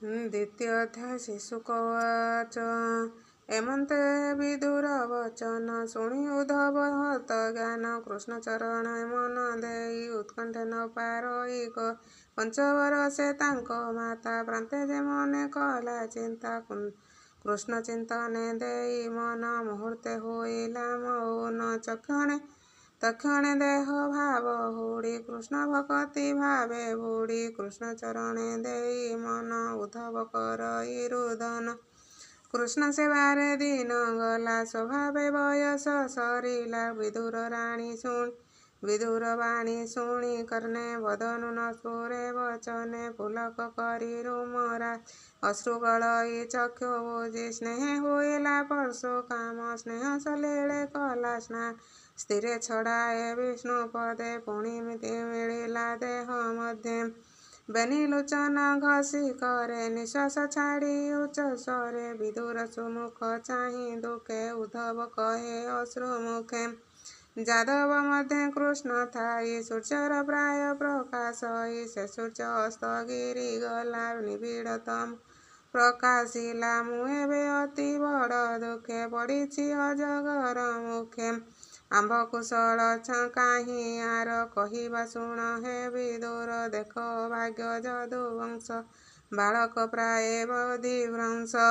ଦ୍ୱିତୀୟ ଅଧ୍ୟାୟ। ଶିଶୁକ ଉବାଚ, ଏମନ୍ତେ ବିଦୁର ବଚନ ଶୁଣି ଉଦ୍ଧବ ହତଜ୍ଞାନ। କୃଷ୍ଣ ଚରଣେ ମନ ଦେଇ ଉତ୍କଣ୍ଠେ ନ ପାରଇ। ପଞ୍ଚବରଷେ ତାଙ୍କ ମାତା ପ୍ରାନ୍ତେ ଯେ ମନେ କଲା ଚିନ୍ତା। କୃଷ୍ଣ ଚିନ୍ତନେ ଦେଇ ମନ ମୁହୂର୍ତ୍ତେ ହୋଇଲା ମଉନ। ତକ୍ଷଣେ ଦେହ ଭାବ ହୁଡ଼ି କୃଷ୍ଣ ଭକତି ଭାବେ ବୁଡ଼ି। କୃଷ୍ଣ ଚରଣେ ଦେଇ ମନ ଉଦ୍ଧବ କରଇ ରୁଦନ। କୃଷ୍ଣ ସେବାରେ ଦିନ ଗଲା ସ୍ୱଭାବେ ବୟସ ସରିଲା। ବିଦୁର ବାଣୀ ଶୁଣି କର୍ଣ୍ଣେ ବଦନୁ ନ ସ୍ଫୁରେ ବଚନେ। ପୁଲକ କରି ରୁମରାଶି ଅଶ୍ରୁ ଗଳଇ ଚକ୍ଷୁ ବୁଜି। ସ୍ନେହେ ହୋଇଲା ପରଶୁ କାମ ସ୍ନେହ ସଲିଳେ କଲା ସ୍ନାନ। ସ୍ଥିରେ ଛଡ଼ାଏ ବିଷ୍ଣୁ ପଦେ ପୁଣି ମିଳିଲା ଦେହ ମଧ୍ୟେ। ବେନି ଲୋଚନ ଘଷି କରେ ନିଶ୍ୱାସ ଛାଡ଼ି ଉଚ୍ଚ ସ୍ୱରେ। ବିଦୁର ସୁମୁଖ ଚାହିଁ ଦୁଃଖେ ଉଦ୍ଧବ କହେ ଅଶ୍ରୁମୁଖେ। ଯାଦବ ମଧ୍ୟେ କୃଷ୍ଣ ଥାଇ ସୂର୍ଯ୍ୟର ପ୍ରାୟ ପ୍ରକାଶଇ। ସେ ସୂର୍ଯ୍ୟ ଅସ୍ତଗିରି ଗଲା ନିବିଡ଼ତମ ପ୍ରକାଶିଲା। ମୁଁ ଏବେ ଅତି ବଡ଼ ଦୁଃଖେ ପଡ଼ିଛି ଅଜଗର ମୁଖେ। ଆମ୍ଭ କୁଶଳ କାହିଁ ଆର କହିବା ଶୁଣ ହେ ବିଦୁର। ଦେଖ ଅଭାଗ୍ୟ ଯଦୁବଂଶ ବାଳକ ପ୍ରାୟେ ବୁଦ୍ଧିଭ୍ରଂଶ।